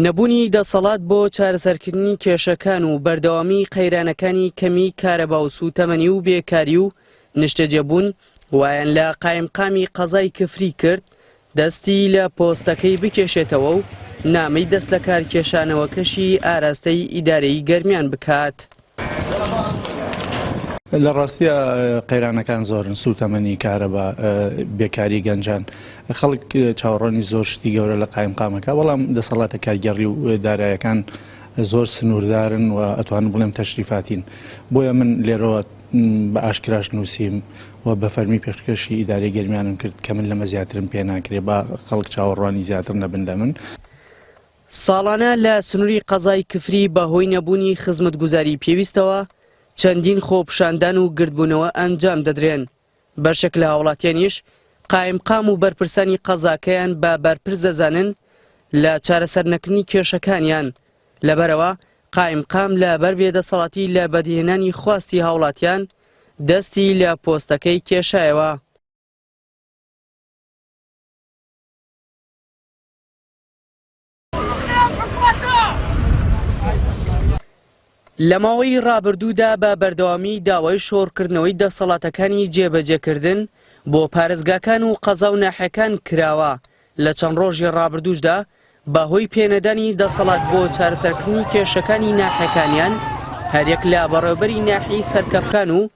نەبوونی دەسەڵات بۆ چارەسەرکردنی کێشەکان و بەردەوامی قەیرانەکانی کەمی کارەبا و سووتەمەنی و بێکاری و نیشتەجێبوون وایان لە قایمقامی قەزای کفری کرد دەستی لە پۆستەکەی بکێشێتەوە و نامەی دەستلەکارکێشانەوەکەشی ئاراستەی ئیدارەی گەرمیان بکات. لە ڕاستیا قەیرانەکان زۆرن، سووتەمەنی، کارەبا، بێکاری گەنجان، خەڵک چاوەڕوانی زۆر شتی گەورە لە قایمقامەکە، بەڵام دەسەڵاتە کارگێڕی و دارایەکان زۆر سنووردارن و ئەتوانم بڵێم تەشریفاتین. بۆیە من لێرەوە بە ئاشکراش نووسیم و بە فەرمی پێشکەشی ئیدارەی گەرمیانم کرد کە من لەمە زیاترم پێ ناکرێ، با خەڵک چاوەڕوانی زیاتر نەبن لە من. ساڵانە لە سنووری قەزای کفری بەهۆی نەبوونی خزمەتگوزاری پێویستەوە چەندین خۆپیشاندان و گردبوونەوە ئەنجام دەدرێن، بەشێک لە هاوڵاتیانیش قایمقام و بەرپرسانی قەزاکەیان بە بەرپرس دەزانن لە چارەسەرنەکردنی کێشەکانیان، لەبەرئەوە قایمقام لەبەر بێدەسەڵاتی لە بەدیهێنانی خواستی هاوڵاتیان دەستی لە پۆستەکەی کێشایەوە. لە ماوەی ڕابردوودا بە بەردەوامی داوای شۆڕکردنەوەی دەسەڵاتەکانی جێبەجێکردن بۆ پارێزگاکان و قەزا و ناحیەکان کراوە، لە چەند ڕۆژی ڕابردووشدا بەهۆی پێنەدانی دەسەڵات بۆ چارەسەرکردنی کێشەکانی ناحیەکانیان، هەریەک لە بەڕێوەبەری ناحیەی سەرکەپکان و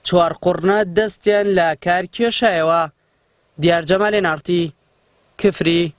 چوارقوڕنە دەستیان لە کار کێشایەوە. دیار جەمال، ئێن ئاڕ تی، کفری.